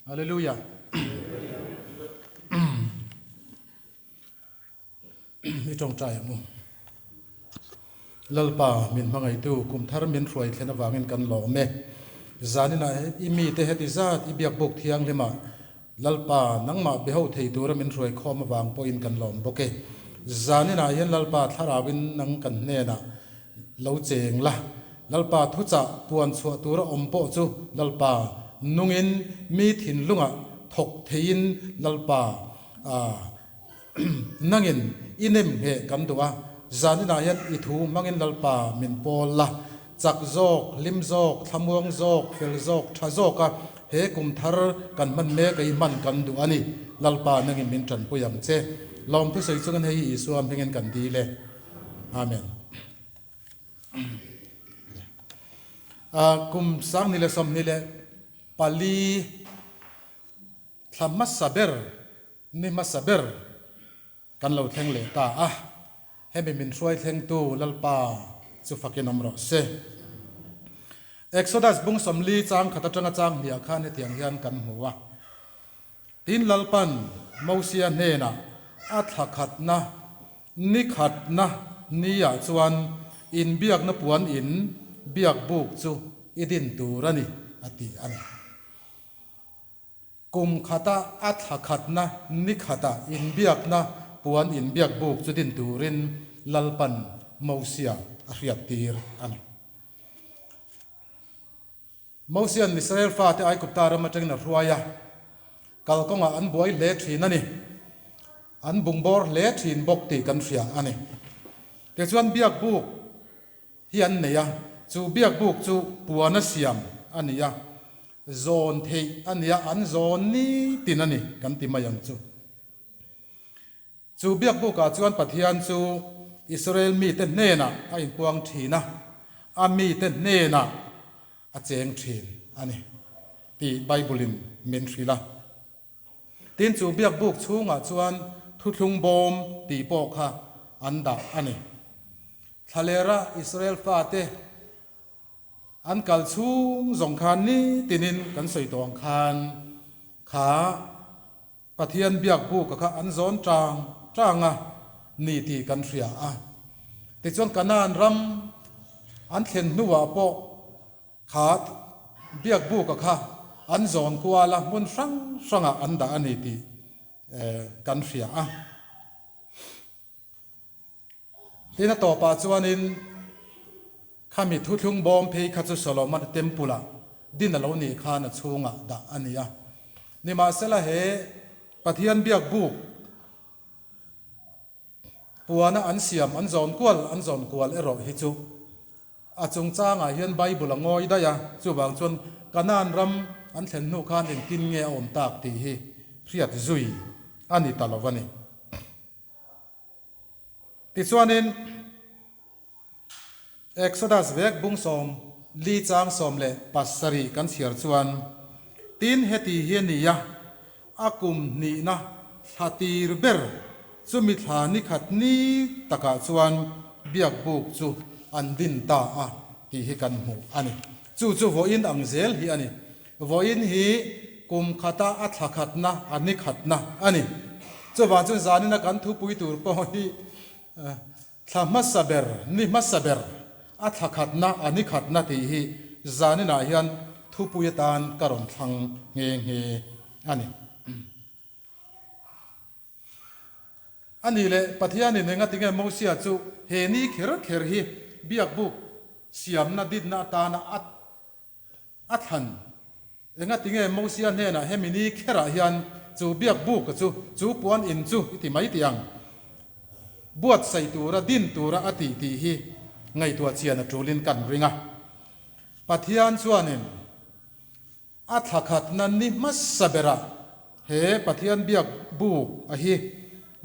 Hallelujah. I tawngtai ang u. Lalpa min hmangaihtu kum thar min hruai thlen avangin kan lawm e. Zaninah i mite heti zat i biakbuk thianghlimah Lalpa nangmah beho thei tura min hruai khawm avang pawhin kan lawm bawk e. Zaninah hian Lalpa thlarauin nang kan hnenah lo cheng la. Lalpa thuchah puan chhuah tura awm pawh chu Lalpa nungin mi thinlungah thawk theiin Lalpa nangin i nem ngheh kan duh a. Zaninah hian i thu hmangin Lalpa min pawl la, chak zawk, hlim zawk, thlamuang zawk, fel zawk, tha zawka he kum thar kan hman mek a i hman kan duh a ni. Lalpa nangin min tanpui ang che. Lawmthu sawi chungin hei hi Isua hmingin kan dil e. Amen. Kum 2024 thla hmasa ber ni hmasa ber kan lo thleng leh ta a, hemi min hruai thlengtu Lalpa chu fakin awm rawh se. Exodus bung 40 chang khat atanga chang hniah khan hetiang hian kan hmu a. Tin Lalpan Mosia hnenah a thla khatna Ni khatna niah chuan inbiakna puan in biak buk chu i din tur a ni, a ti a ni. Kum khata a thla khatna ni khata inbiakna puan in biak buk chu din turin Lalpan Mosia a hriattir a ni. Mosia'n Israel fate Aigupta ram atangin a hruai a, kalkawngah an buai hle thin a ni. An bungbawr hle thin bawk tih kan hria a ni. Tichuan biakbuk hi an nei a, chu biakbuk chu puana siam a ni a, zawn theih a ni a, an zawn nitin a ni kan ti mai ang chu. Chu biakbukah chuan Pathian chu Israel mite hnenah a inpuang thin a, a mite hnenah a cheng thin a ni tih Bible-in min hrilh a. Tin, chu biakbuk chhungah chuan thuthlung bawm tih pawh kha an dah a ni. Thlalera Israel fate an kal chhung zawng khan nitinin kan sawi tawh ang khan kha Pathian biak buk kha an zawn tang tang a ni tih kan hria a. Tichuan Kanaan ram an thlen hnuah pawh kha biak buk kha an zawn kual a, hmun hrang hrangah an dah a ni tih kan hria a. Tin a tawpah chuanin khami thuthlung bawm phei kha chu Solomon Temple-ah din a lo nih khan a chhungah dah a ni a. Nimahsela he Pathian biak buk puana an siam an zawn kual an zawn kual erawh hi chu a chungchangah hian Bible a ngawi daih a, chuvang chuan Kanaan ram an thlen hnu khan engtin nge a awm tak tih hi hriat zui a ni ta lo a ni. Tichuanin, Exodus vek bung 40 chang 17 kan chhiar chuan, Tin, heti hi a ni a, a kum hnihna thla tir ber chumi thla ni khat ni takah chuan biakbuk chu an din ta a tih hi kan hmuh a ni. Chu chu vawiin ang zel hi a ni. Vawiin hi kum khata a thla khatna, a ni khatna a ni. Chuvang chuan zanina kan thupui tur pawh hi thla hmasa ber, ni hmasa ber, a thla khatna, a ni khatna tih hi zaninah hian thupui atan ka rawn thlang nghe nghe a ni. A nih leh, Pathianin engatinge Mosia chu he ni kher kher hi biakbuk siamna dinna atana a A thlan. Engatinge Mosia hnenah hemi ni kherah hian chu biak buk chu, chu puan in chu i ti mai tih ang. Buatsaih tura, din tura a tih tih hi ngaihtuah chian a tulin kan ring a. Pathian chuanin a thla khatna ni hmasa berah he Pathian biak buk a hi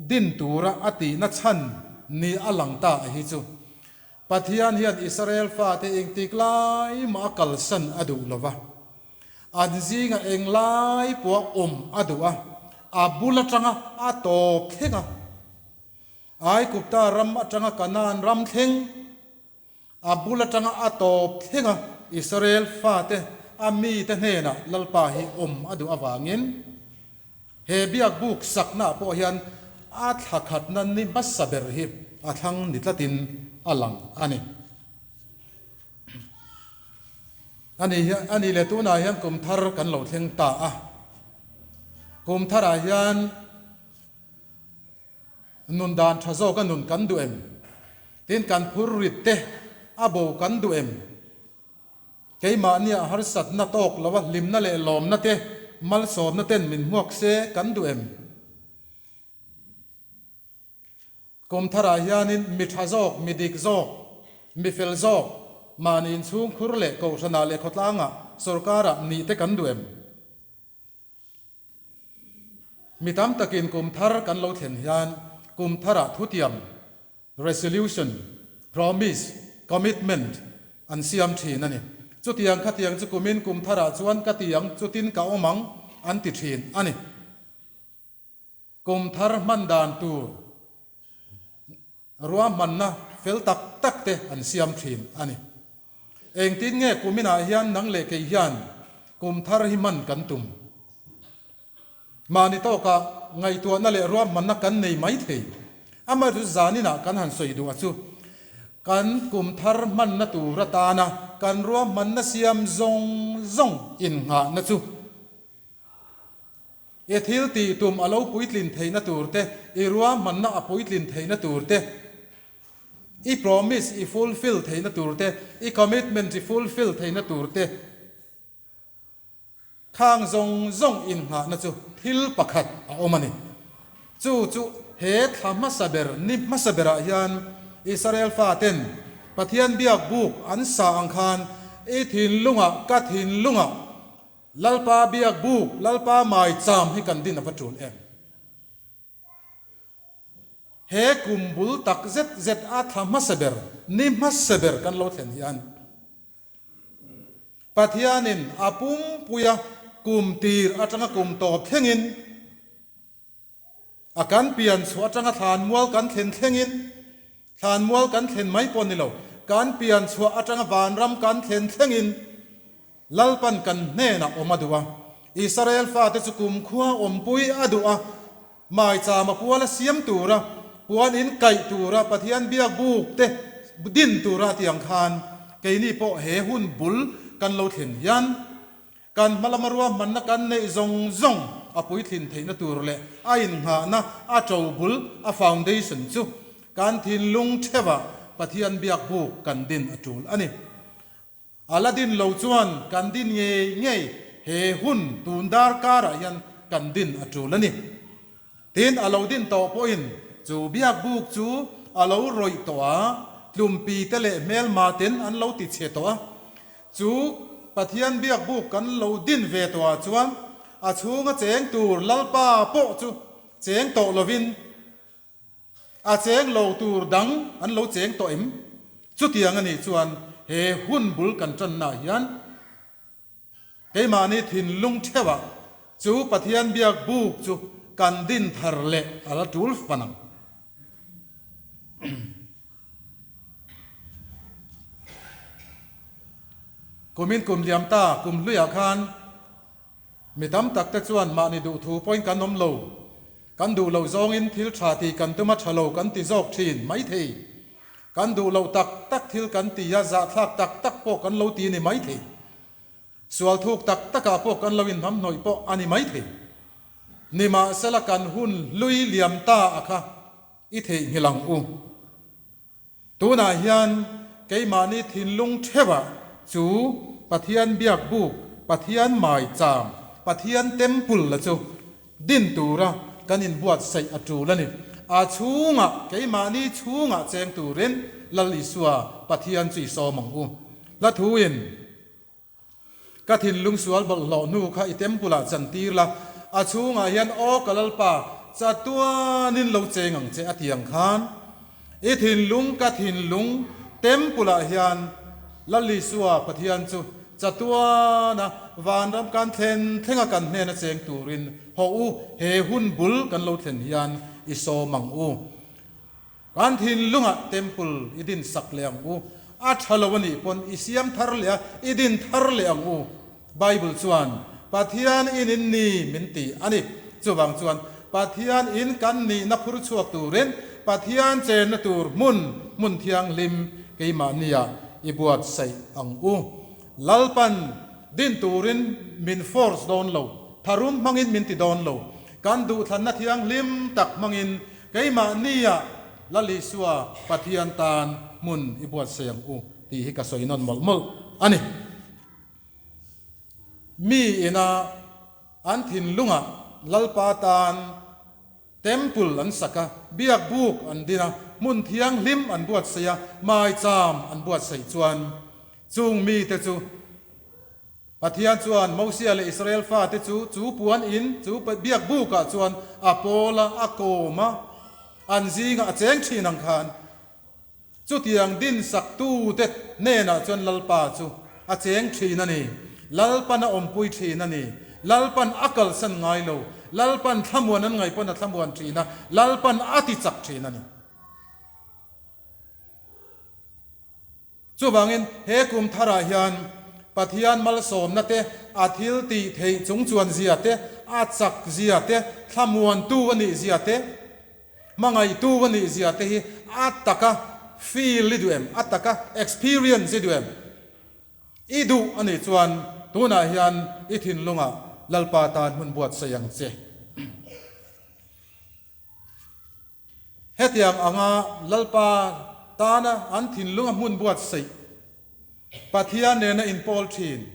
din tura a tihna chhan ni a lang ta a hi chu Pathian hian Israel fate engtik lai mah a kalsan a duh lo va, an zingah eng lai pawh a awm a duh a, a bul atanga a tawp thleng a, Aigupta ram atanga Kanaan ram thleng, a bul atanga a tawp thleng a Israel fate. A mite hnenah Lalpa hi awm a duh avangin he biakbuk saknaah pawh hian a thla khatna ni hmasa ber hi a thlang ni tlatin a lang a ni. A ni hian, a ni leh tunah hian kum thar kan lo thleng ta a. Kum tharah hian Nun dan tha zawk a nun kan duh em? Tin kan phur rit te a bo kan duh em? Keimahnia harsatna tawk lo a hlimna leh lawmna te malsawmna ten min hmuak se kan duh em? Kum tharah hianin mi tha zawk, mi dik zawk, mi fel zawk, mahni inchhungkhur leh kohhranah leh khawtlangah sorkarah nih te kan duh em? Mi tam takin kum thar kan lo thlen hian kum tharah thutiam, resolution, promise, commitment, an siam thin a ni. Chutiang khatiang chu kumin kum tharah chuan ka ti ang, chutin ka awm ang an ti thin a ni. Kum thar hman dan tur ruahmanna fel tak tak te an siam thin a ni. Engtin nge kuminah hian nang leh kei hian kum thar hi hman kan tum? Mahni tawkah ngaihtuahna leh ruahmanna kan nei mai thei. Amaherawhchu zaninah kan han sawi duh a chu kan kum thar hmanna tur atana kan ruahmanna siam zawng zawng innghahna chu I thil tih tum a lo puitlin theihna tur te, i ruahmanna a puitlin theihna tur te, i promise i fulfill theihna tur te, i commitment i fulfill theihna tur te, khang zawng zawng innghahna chu thil pakhat a awm a ni. Chu chu he thla hmasa ber, ni hmasa berah hian Israel faten Pathian biak buk an sa ang khan i thinlungah, ka thinlungah, Lalpa biak buk, Lalpa mai cham hi kan din a va tul em? He kum bul tak zet zet a thla hmasa ber, ni hmasa ber kan lo thlen hian Pathianin a pumpuia kum tir atanga kum tawp thlengin, A kan pian chhuah atanga thlanmual kan thlen thlengin, thlanmual kan thlen mai pawh ni lo, kan pian chhuah atanga vanram kan thlen thlengin Lalpan kan hnenah awm a duh a. Israel fate chu kumkhua awmpui a duh a, maichama puala siam tura, puan in kaih tura, Pathian biak buk te din tura a tih ang khan keini pawh he hun bul kan lo thlen hian Kan hmalama ruahmanna kan neih zawng zawng a puitlin theihna tur leh a innghahna a to bul, a foundation chu kan thinlung theuhah Pathian biak buk kan din a tul a ni. A la din lo chuan kan din ngei ngei he hun tun darkarah hian kan din a tul a ni. Tin, a lo din tawh pawhin chu biak buk chu a lo rawih tawh a, tlumpi te leh hmelma ten an lo ti chhe tawh a. Chu Pathian biak buk kan lo din ve tawh ah chuan a chhunga cheng tur Lalpa pawh chu cheng tawh lovin a cheng lo tur dang an lo cheng tawh em? Chutiang a nih chuan he hun bul kan tannaah hian Keimahni thinlung theuhah chu Pathian biak buk chu kan din thar leh a la tul fan ang. Kumin kum liam ta kum hluiah khan mi tam tak te chuan mahni duhthu pawhin kan awm lo, kan duh loh zawngin thil tha tih kan tum a tha lo kan ti zawk thin maithei. Kan duh loh tak tak thil kan ti a, zahthlak tak tak pawh kan lo ti a ni maithei. Sual thuk tak takah pawh kan lo inhnamhnawih pawh a ni maithei. Nimahsela kan hun hlui liam ta a kha i theihnghilh ang u. Tunah hian keimahni thinlung theuhah chu Pathian biak buk, Pathian maicham, Pathian temple la chu Din tura kan inbuatsaih a tul a ni. A chhungah, keimahni chhungah cheng turin Lal Isua Pathian chu i sawm ang u. Hla thuin, Ka thinlung sual bawlhhlawh hnu kha i temple-ah chantir la, a chhungah hian aw ka Lalpa, chatuanin lo cheng ang che a ti ang khan, I thinlung ka thinlung temple-ah hian Lal Isua Pathian chu chatuana vanram kan thlen thlenga kan hnena cheng turin hawh u, he hun bul kan lo thlen hian i sawm ang u. Kan thinlungah temple i din sak leh ang u, a tha lo a nih pawn i siam thar leh a, i din thar leh ang u. Bible chuan Pathian in in ni min ti a ni. Chuvang chuan Pathian in kan nihna phur chhuak turin Pathian chenna tur hmun, hmun thianghlim keimahniah i buatsaih ang u. Lalpan din turin min force dawn lo, tharum hmangin min ti dawn lo. Kan duhthlanna thianghlim tak hmangin keimahniah Lal Isua Pathian tan hmun i buatsaih ang u tih hi ka sawi nawn mawlh mawlh a ni. Mi ina an thinlungah Lalpa tan Temple an sak a, biak buk an din a, hmun thianghlim an buatsaih a, maicham an buatsaih chuan chung mite chu Pathian chuan Mosia leh Israel fate chu chu puan in, chu biak bukah chuan a pawl a, a kawm a, an zingah a cheng thin ang khan Chutiang dinsaktute hnenah chuan Lalpa chu a cheng thin a ni. Lalpan a awmpui thin a ni. Lalpan a kalsan ngai lo. Lalpan thlamuan an ngaih pawn a thlamuan thin a, Lalpan a ti chak thin a ni. Chuvangin he kum tharah hian Pathian malsawmna te, a thil tih theih chungchuan zia te, a chak zia te, thlamuantu a nih zia te, Hmangaihtu a nih zia te hi a taka feel i duh em? A taka experience i duh em? I duh a nih chuan tunah hian i thinlungah Lalpa tan hmun buatsaih ang che. Hetiang anga Lalpa tana an thinlunga hmun buatsaih, Pathian nena inpawl thin,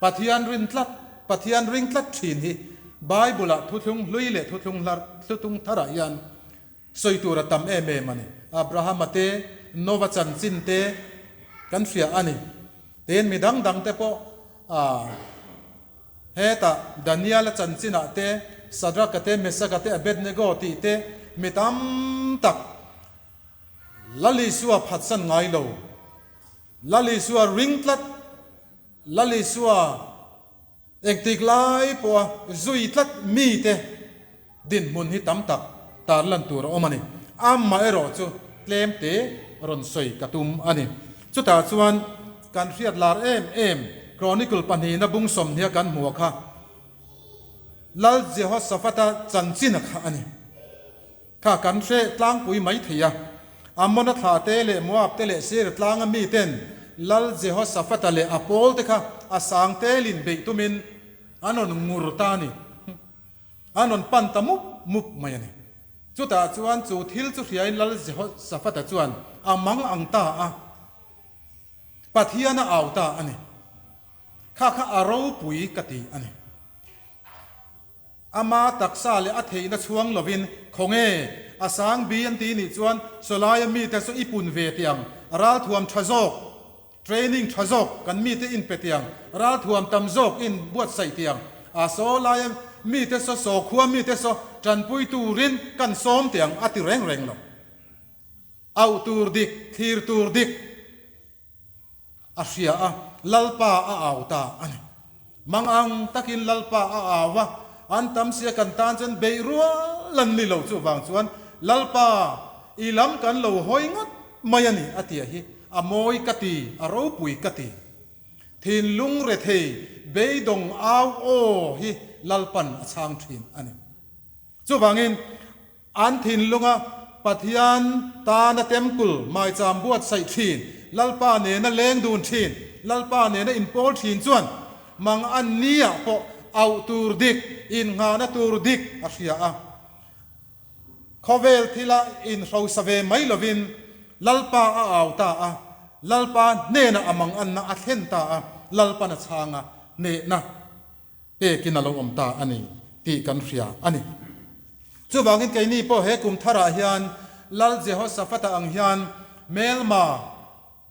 Pathian rin tlat, Pathian ring tlat thin hi Bible-ah thuthlung hlui leh thuthlung hlar, thlutung tharah hian sawi tur a tam em em a ni. Abrahama te, Nova chanchin te kan hria a ni. Tin, mi dang dang te pawh ah hetah Daniel-a chanchinah te, Sadraka te, Mesaka te, Abednego tih te mi tam tak Lal Isua phatsan ngai lo, Lal Isua ring tlat, Lal Isua engtik lai pawha zui tlat mite dinhmun hi tam tak tarlan tur a awm a ni. Amaherawh chu tlemte rawn sawi ka tum a ni. Chutah chuan kan hriat lar em em Chronicle pahnihna bung sawmhnia kan hmuh kha Lal Jehoshaphat-a chanchin a kha a ni. Kha kan hre tlangpui mai thei a. Ammona thlahte leh Moab te leh Seir tlanga miten Lal Jehoshaphat-a leh a pawlte kha a sang telin beih tumin an rawn ngur ta a ni. An rawn pan ta mup mup mai a ni. Chutah chuan chu thil chu hriain Lal Jehoshaphat-a chuan a mang ang ta a, Pathian a au ta a ni. Kha kha a ropui ka ti a ni. Ama taksa leh a theihna chhuang lovin, Khawnge, a sang bi an ti nih chuan sawlaia mite chu i pun ve tih ang, ralthuam tha zawk, training tha zawk kan mite in pe tih ang, ralthuam tam zawk in buatsaih tih ang, a sawlaia mite saw sawkhua mite saw tanpui turin kan sawm tih ang a ti reng reng lo. Auh tur dik, thlir tur dik. A hria a, Lalpa a au ta a ni. Mang ang takin Lalpa a au a, an tam sia kan tan chuan beih rual an ni lo. Chuvang chuan Lalpa, i lam kan lo hawi ngawt mai a ni a tia hi a mawi ka ti, a ropui ka ti. Thinlung rethei beidawng au aw hi Lalpan a chhang thin a ni. Chuvangin An thinlunga Pathian tana temple maicham buatsaih thin, Lalpa nena leng dun thin, Lalpa nena inpawl thin chuan mang an niah pawh auh tur dik, innghahna tur dik a hria a. Khawvel thila inhrosa ve mai lovin Lalpa a au ta a, Lalpa hnenah a manganna a thlen ta a, Lalpan a chhang a, hnehna. Pekin a lo awm ta a ni tih kan hria a ni. Chuvangin keini pawh he kum tharah hian Lal Jehoshaphat-a ang hian hmelma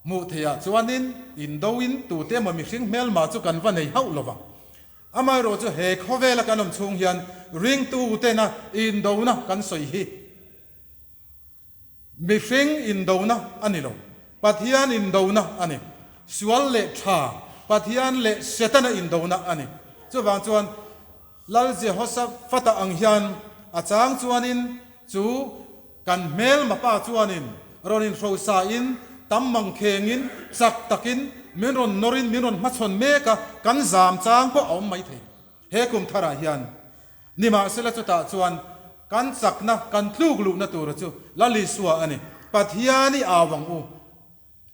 hmuh theihah chuanin indoin tute emaw mihring hmelma chu kan va nei hauh lo vang. Amaherawh chu he khawvela kan awm chhung hian ringtutena indona kan sawi hi Mihring indona a ni lo, Pathian indona a ni. Sual leh tha, Pathian leh Setana indona a ni. Chuvang chuan Lal Jehoshaphat-a ang hian a chang chuanin chu kan hmelma pa chuanin rawn inhrosain, tam mangkhengin, chak takin. min rawn nawrin min rawn hmachhawn mek a, kan zam chang pawh a awm mai thei. He kum tharah hian nimahsela chutah chuan kan chakna, kan tluk luhna tura chu Lal Isua a ni. Pathian i au ang u.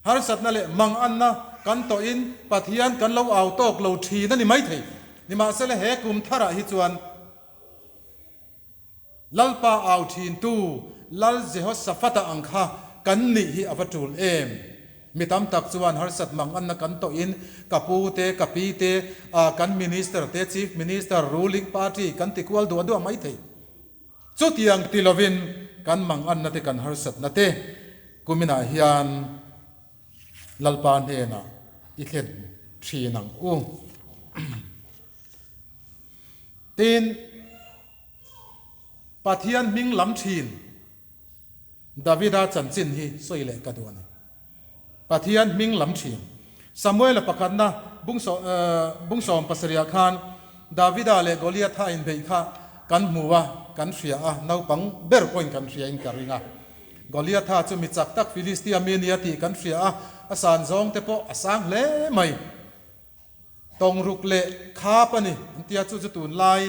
Harsatna leh manganna kan tawhin Pathian kan lo au tawk lo thin a ni mai thei. Nimahsela he kum tharah hi chuan Lalpa au thintu Lal Jehoshaphat-a ang kha kan nih hi a va tul em? Mi tam tak chuan harsat manganna kan tawhin ka pu te, ka pi te, kan Minister te, Chief Minister, Ruling Party kan ti kual duah duah mai thei. Chutiang ti lovin kan manganna te kan harsatna te kuminah hian Lalpa hnenah i thlen thin ang u. Tin, Pathian hming lam thin Davida chanchin hi sawi leh ka duh a ni. Pathian hming lam thin. Samuela pakhatna bungsawm pasarihah khan Davida leh Goliatha inbeih kha kan hmu a, kan hria a, naupang ber pawhin kan hria in ka ring a. Goliatha chu mi chak tak Filistia mi nia tih kan hria a, a san zawng te pawh a sang hle mai. Tawngruk leh khap a ni an tia chu chu tunlai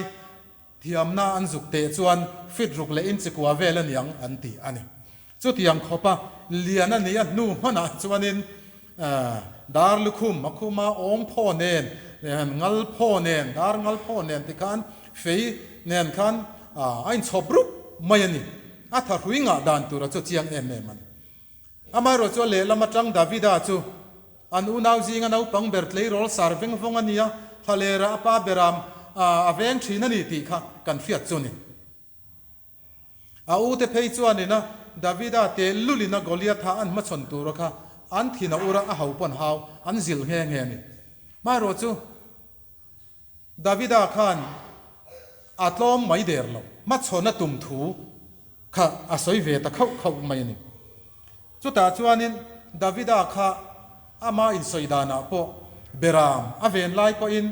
Thiamna an zuk teh chuan fit ruk leh inchi kua vel a niang an ti a ni. Chutiang khawpa lian a nih a hnu hmanah chuanin dar lukhum a khuma awm phaw nen, ngal phaw nen, dar ngal phaw nen tikhan fei nen khan a inchhawp rup mai a ni. A thahrui ngah dan tura chu chiang em em a ni. Amaherawh chu a lehlam atang Davida chu an unau zinga naupang ber tleirawl sar veng vawng a nia, thlalera a pa beram a veng thin a ni tih kha kan hriat chu ni. A ute phei chuanin a Davida te lulin a Goliatha an hmachhawn tura kha an thin a ura a ho pawn hau an zilh nghe nghe a ni. Amaherawh chu Davida khan a tlawm mai der lo, hmachhawn a tum thu kha a sawi ve ta khauh khauh mai a ni. Chutah chuanin Davida kha ama insawi danah pawh Beram a ven lai pawhin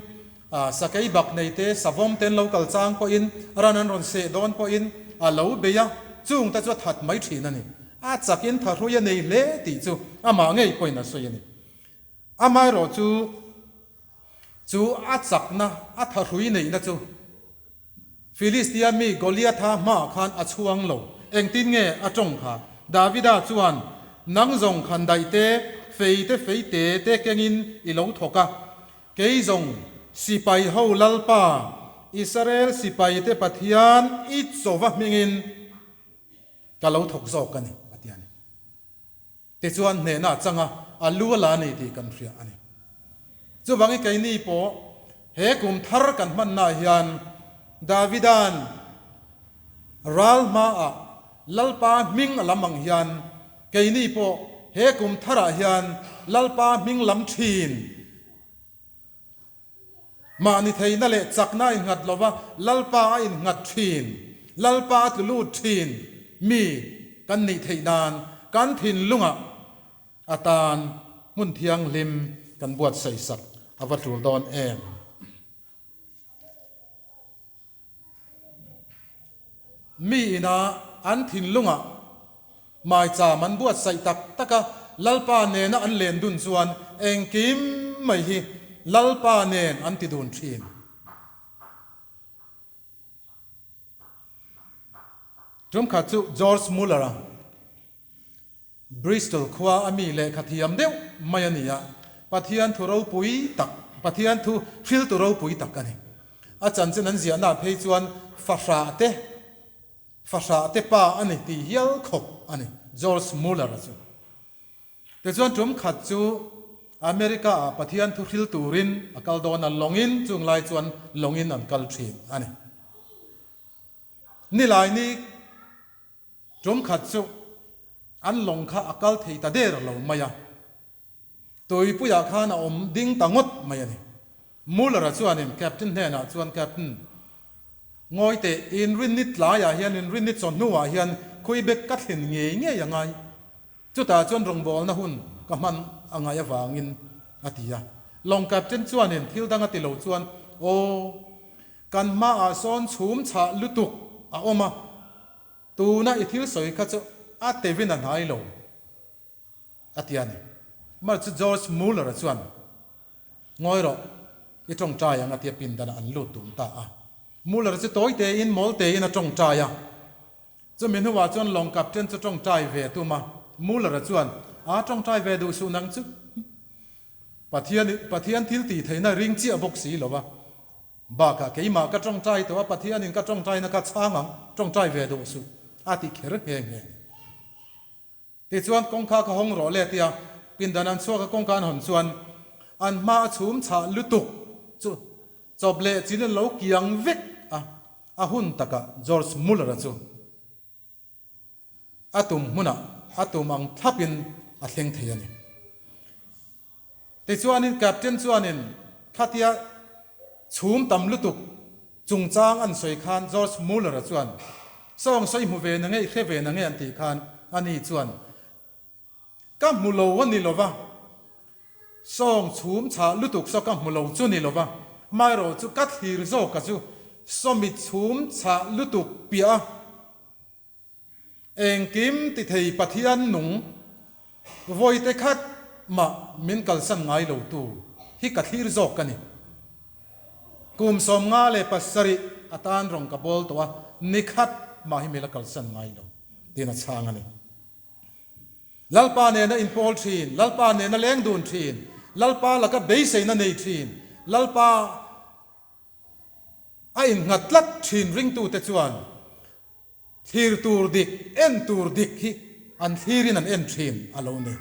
sakei bak nei te, savawm te an lo kal chang pawhin, ran an rawn seh dawn pawhin a lo bei a, chung te chu a that mai thin a ni. A chakin thahrui a nei hle tih chu amah ngei pawhin a sawi a ni. Amaherawh chu Chu a chakna, a thahrui neihna chu Filistia mi Goliatha hmaah khan a chhuang lo. Engtin nge a tawng kha? Davida chuan, Nang zawng khan daih te, fei te fei te te kengin i lo thawk a. Kei zawng sipai ho Lalpa, Israel sipaite Pathian i chawva hmingin ka lo thawk zawk a ni, a ti a ni. Tichuan hnehna a chang a, a lu a la a ni tih kan hria a ni. Chuvangin keini pawh he kum thar kan hmannaah hian Davida'n ral hmaah Lalpa hming a lam ang hian keini pawh he kum tharah hian Lalpa hming lam thin. Mahni theihna leh chakna a innghat lo va, Lalpa a innghat thin, Lalpa a tlu lut thin mi kan nih theih nan kan thinlungah atan hmun thianghlim kan buatsaih sak a va tul dawn em? Mi ina an thinlungah maicham an buatsaih tak tak a, Lalpa nena an len dun chuan engkim mai hi Lalpa nen an ti dun thin. Tumkhat chu George Muller-a Bristol khua a mi lehkha thiam deuh mai a ni a, Pathian thu ropui tak, Pathian thu hriltu ropui tak a ni. A chanchin an ziahna phei chuan fahrah te, fahrah te pa a ni tih hial khawp a ni, George Muller-a chu. Tichuan tum khat chu America ah Pathian thu hril turin a kal dawn a, lawngin chung lai chuan lawngin an kal thin a ni. Nilaini. Tum khat chu an lawng kha a kal thei ta der lo mai a, tuipuiah khan a awm ding ta ngawt mai a ni. Muller-a chuanin Captain hnenah chuan, Captain, ngawi teh, inrinni tlaiah hian, inrinni chawhnuah hian Quebec ka thlen ngei ngei a ngai. Chutah chuan rawngbawlna hun ka hman a ngaih avangin, a ti a. Lawng Captain chuanin thil dang a ti lo chuan, Aw, kan hmaah sawn chhum chhah lutuk a awm a, Tuna i thil sawi kha chu a tevin a hnai lo, a ti a ni. Mar chu George Muller-a chuan. Ngawi rawh, i tawngtai ang a tia pindanah an lut dun ta a. Muller chu tawi tein, mawl tein a tawngtai a. Chumi hnuah chuan lawng captain chu tawngtai ve a tum a. Muller-a chuan, A tawngtai ve duh suh nang chu. Pathian Pathian thil tih theihna ring chiah bawk si lo a. Bakah keimah ka tawngtai tawh a, Pathianin ka tawngtaina kha chhang ang, tawngtai ve duh suh, a ti kher nghe nghe. Tichuan kawngka ka hawng rawh le tia pindan an chhuak a kawngka an hawn chuan an hma a chhum chhah lutuk chu chawp leh chin an lo kiang vek a, a hun takah George Muller-a chu a tum hmunah a tum ang thlapin a thleng thei a ni. Tichuanin Captain chuanin khatia chhum tam lutuk chungchang an sawi khan George Muller-a chuan sawng sawi hmu ve na nge i hre ve na nge an tih khan ani chuan ka hmu lo a ni lova, sawng chhum chhah lutuk saw ka hmu lo chu ni lova, amaherawh chu ka thlir zawka chu sawmi chhum chhah lutuk piah a. Engkim ti thei Pathian nung vawite khat mah min kalsan ngai lo tu hi ka thlir zawk ka ni. Kum 57 atan rawng ka bawl tawh a, ni khat mah hi mi la kalsan ngai lo tiin a chhang a ni. Lalpa nena inpawl thin, Lalpa nena leng dun thin, Lalpa laka beiseina nei thin, Lalpa A innghat tlat thin ringtute chuan thlir tur dik, en tur dik hi an thlirin an en thin a lo ni.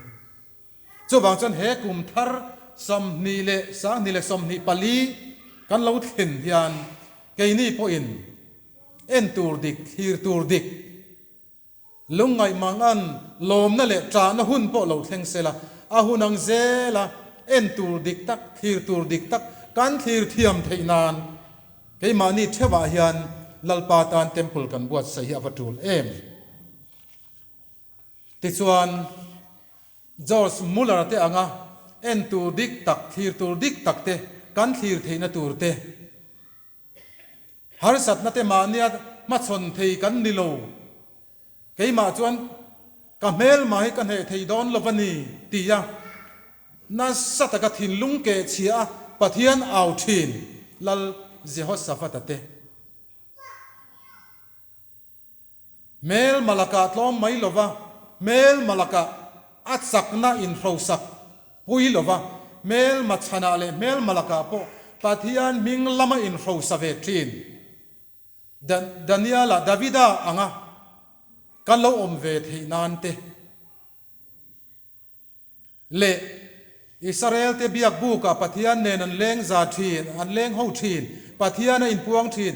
Chuvang chuan he kum thar 2024 kan lo thlen hian keini pawhin en tur dik, thlir tur dik, Lungngaih mangan lawmna leh ṭahna hun pawh lo thleng se la, a hun ang zela en tur dik tak, thlir tur dik tak kan thlir thiam theih nan keimahni theuhah hian Lalpa tan Temple kan buatsaih hi a va ṭul em? Tichuan, George Muller te anga en tur dik tak, thlir tur dik tak te kan thlir theihna tur te, Harsatna te mahnia hmachhawn thei kan ni lo. Keimah chuan ka hmelma hi ka hneh thei dawn lo va ni, ti a nasa taka thinlung keh chhia a Pathian au thin Lal Jehoshaphat-a te. Hmelma lakah tlawm mai lova, hmelma lakah a chakna inhrosak pui lova, hmelma chhanah leh hmelma lakah pawh Pathian hming lama inhrosa ve thin. Daniela, Davida anga kan lo awm ve theih nan te. Leh Israelte biak bukah Pathian nen an leng za thin, an leng ho thin, Pathian a inpuang thin.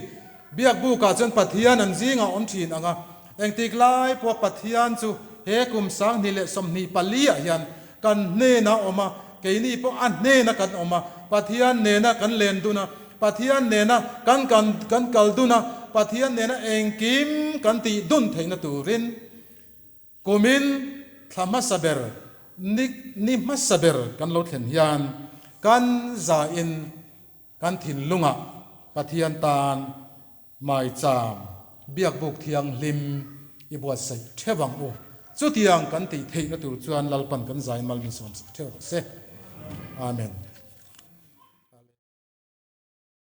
Biak bukah chuan Pathian an zingah awm thin ang a, engtik lai pawh Pathian chu he kum 2024 ah hian kan hnenah a awm a, keini pawh a hnena kan awm a, Pathian nena kan len dun a, Pathian nena kan kan kal dun a, Pathian nena engkim kan tih dun theihna turin Kumin thla hmasa ber, ni ni hmasa ber kan lo thlen hian kan zain kan thinlungah Pathian tan maicham biakbuk thianghlim i buatsaih theuh ang u. Chutiang kan tih theihna tur chuan Lalpan kan zain mal min sawmsak theuh rawh se. Amen.